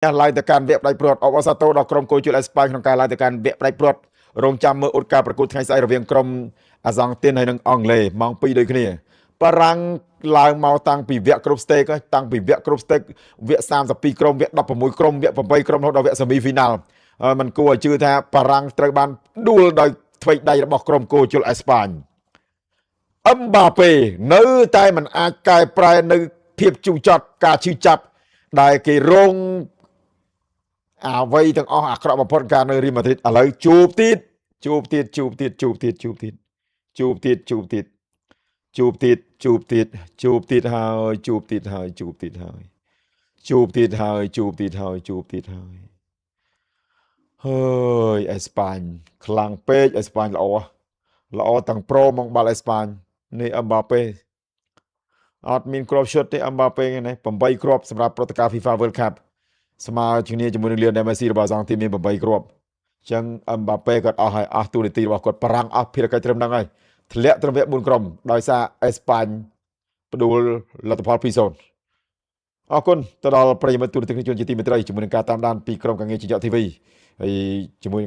ឡើងទៅកាន់វគ្គផ្ដាច់ព្រាត់អបអរសាទរដល់ក្រុមគោជលអេស្ប៉ាញក្នុងការឡើងទៅកាន់វគ្គផ្ដាច់ព្រាត់រងចាំមើលឧត្តការប្រកួតថ្ងៃស្អែករវាងក្រុមអាសង់ទីនហើយនិងអង់គ្លេសម៉ោង2ដូចគ្នាបារាំងឡើងមកតាំងពីវគ្គគ្រប់ស្តេកតាំងពីវគ្គគ្រប់ស្តេកវគ្គ32ក្រុមវគ្គ16ក្រុមវគ្គ8ក្រុមរហូតដល់វគ្គ semi final ហើយมันគួរឲ្យជឿថាបារាំងត្រូវបានដួលដោយថ្វីដៃរបស់ក្រុមគោជលអេស្ប៉ាញអឹមបាប៉េនៅតែមិនអាចកែប្រែនៅភាពជូរចត់ការឈឺចាប់ដែលគេរងអ្វីទាំងអស់អាក្រក់បំផុតការនៅរីម៉ាឌ្រីតឥឡូវជួបទៀតជួបទៀតជួបទៀតជួបទៀតជួបទៀតជួបទៀតជួបទៀតជួបទៀតជួបទៀតជួបទៀតហើយជួបទៀតហើយជួបទៀតហើយជួបទៀតហើយជួបទៀតហើយជួបទៀតហើយហើយអេស្ប៉ាញខ្លាំងពេកអេស្ប៉ាញល្អល្អទាំងប្រូមកបាល់អេស្ប៉ាញនេះអឹមបាប៉េអត់មានគ្រាប់ឈុតទេអឹមបាប៉េនេះ8គ្រាប់សម្រាប់ព្រឹត្តិការណ៍ FIFA World Cup ស្មើគ្នាជាមួយនឹងលីអូណែលមេស៊ីរបស់អាសង់ទីនមាន8គ្រាប់អញ្ចឹងអឹមបាប៉េគាត់អស់ហើយអស់ទូនាទីរបស់គាត់បារាំងអស់ភារកិច្ចត្រឹមហ្នឹងហើយធ្លាក់ត្រឹមវគ្គ4ក្រុមដោយសារអេស្ប៉ាញផ្ដួលលទ្ធផល2-0អរគុណទៅដល់ប្រិយមិត្តទូរទស្សនិកជនជាទីមេត្រីជាមួយនឹងការតាមដានពីក្រុមការងារជីវ TV ហើយជាមួយ